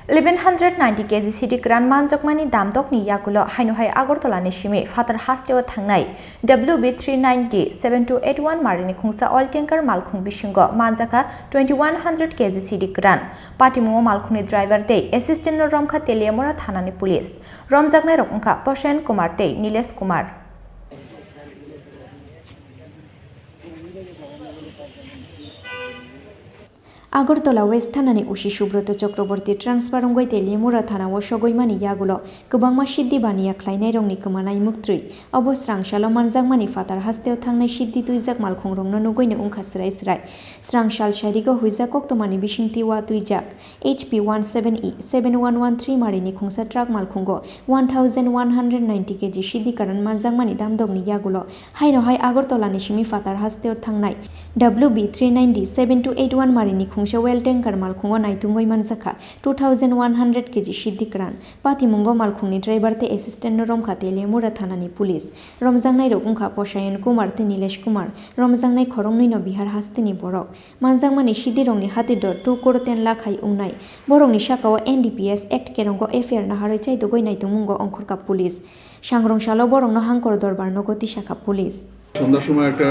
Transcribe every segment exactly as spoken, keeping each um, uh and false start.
Eleven hundred ninety K G sidi kwran manjakmani damdokni yagulo haino hai Agartala ni simi phatar hasteo thangnai W B three ninety seven two eight one marini khungsa oil tanker malkhung bisingo manjakha twenty one hundred K G sidi kwran. Patimungo malkhungni driver tei assistant no romkha Teliamura thanani police. Romjaknairok wngkha Poshen Kumar tei Nilesh Kumar. Agartala West thanani O C Subroto Chakraborty transfer wngwi Teliamura thanao sogwimani yagulo kwbangma siddhi baniya khlainairokni kwmanai muktwi. Obo srangsalo manjakmani phatar hasteo thangnai siddhi twijak malkhungrokno nugwino wngkha swrai swrai. Srangsal sairigo huijak koktwmani bisingtwi watwijak H P one seven E seven one one three marini khungsa truck malkhungo one thousand one hundred ninety K G siddhi kwran manjakmani damdokni yagulo haino hai Agartala ni simi phatar hasteo thangnai W B three ninety seven two eight one marini khungsa oil tanker malkhungo naitungwi manjakha two thousand one hundred K G siddhi kwran. Patimungo malkhungni driver tei assistant no romkha Teliamura thanani police. Romjaknairok wngkha Posayan Kumar tei Nilesh Kumar. Romjaknai khoroknwino Bihar hasteni borok. Manjakmani sidirokni hati do two crore ten lakh hai wngnai. Borokni sakao N D P S Act kerongo F I R naharwi chaitugwi naitungmungo ongkhorkha police. Sangrong salo borokno Hangkor Dorbar nogo tisakha police. সন্ধ্যার সময় একটা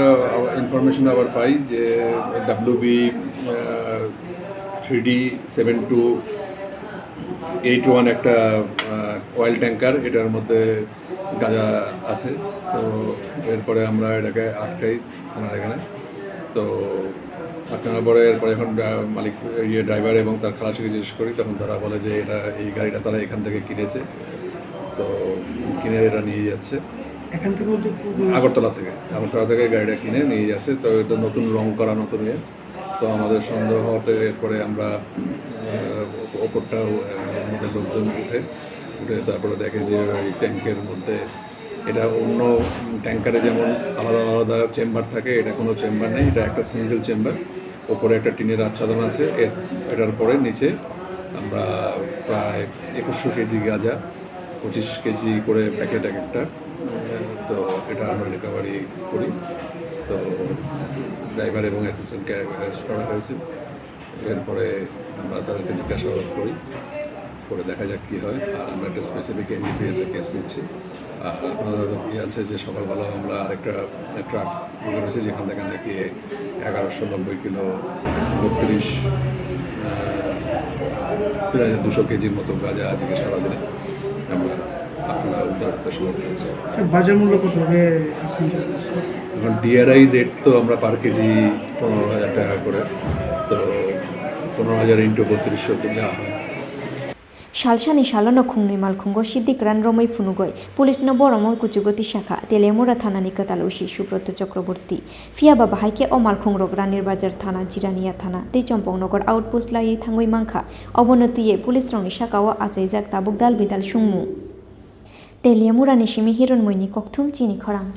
ইনফরমেশন আবার পাই যে WB three D seven two eight one একটা oil tanker, এটার মধ্যে গাঁজা আছে। তো এরপরে আমরা এটাকে আটকাই থানার এখানে। তো আটকানোর পরে এরপরে এখন ড্রা-, মালিক, ইয়ে, ড্রাইভার এবং তার খালাসিকে জিজ্ঞেস করি, তখন তারা বলে যে এটা, এই গাড়িটা তারা এখান থেকে কিনেছে। তো কিনে এরা নিয়ে যাচ্ছে এখান থেকে বলতে কোন-, আগরতলা থেকে, আগরতলা থেকে গাড়িটা কিনে নিয়ে যাচ্ছে। তো এটা নতুন রং করা, নতুন ইয়ে। তো আমাদের সন্দেহ হতে এরপরে আমরা, আহ, ওপ-, ওপরটা, আহ, আমাদের লোকজন উঠে, উঠে তারপরে দেখে যে ওই ট্যাঙ্কের মধ্যে এটা অন্য ট্যাঙ্কারে যেমন আলাদা আলাদা চেম্বার থাকে, এটা কোনো চেম্বার নেই, এটা একটা সিঙ্গেল চেম্বার। ওপরে একটা টিনের আচ্ছাদন আছে, এর, এটার পরে নিচে আমরা প্রায় একুশশো কেজি গাঁজা, পঁচিশ কেজি করে প্যাকেট এক একটা। তো এটা আমরা রিকভারি করি। তো ড্রাইভার এবং অ্যাসিস্ট্যান্টকে অ্যারেস্ট করা হয়েছে। এরপরে আমরা তাদেরকে জিজ্ঞাসাবাদ করি, করে দেখা যাক কী হয়। আর আমরা একটা স্পেসিফিক এনডিপিএস এ কেস নিচ্ছি। আর আপনারা ইয়ে আছে যে সকালবেলা আমরা আরেকটা ট্রাক ধরেছি, যেখান থেকে নাকি এগারোশো নব্বই কিলো, বত্রিশ, আহ, তিন হাজার দুশো কেজির মতো গাঁজা আজকে সারাদিনে আমরা আপনারা উদ্ধার করতে সক্ষম হয়েছি। বাজার মূল্য কত হবে এখন? এখন ডিআরআই রেট তো আমরা পার কেজি পনেরো হাজার টাকা করে, তো পনেরো হাজার ইন্টু বত্রিশশো তো যা হয়। Salsani salono khungnwi malkhungo siddhi kwran romwi phunugwi police no borokno kuchugo tisakha Teliamura thanani kwtal O C Subroto Chakraborty. Phiya ba bahai khe o malkhungrok Ranir Bazar thana, Jirania thana tei Chompoknagar outpost laiwi thangwi mankha. Obono twiwi police rokni sakao achaijak tabuk dal bidal sungmung. Teliamurani simi Hironmoini kokthum chini khorang.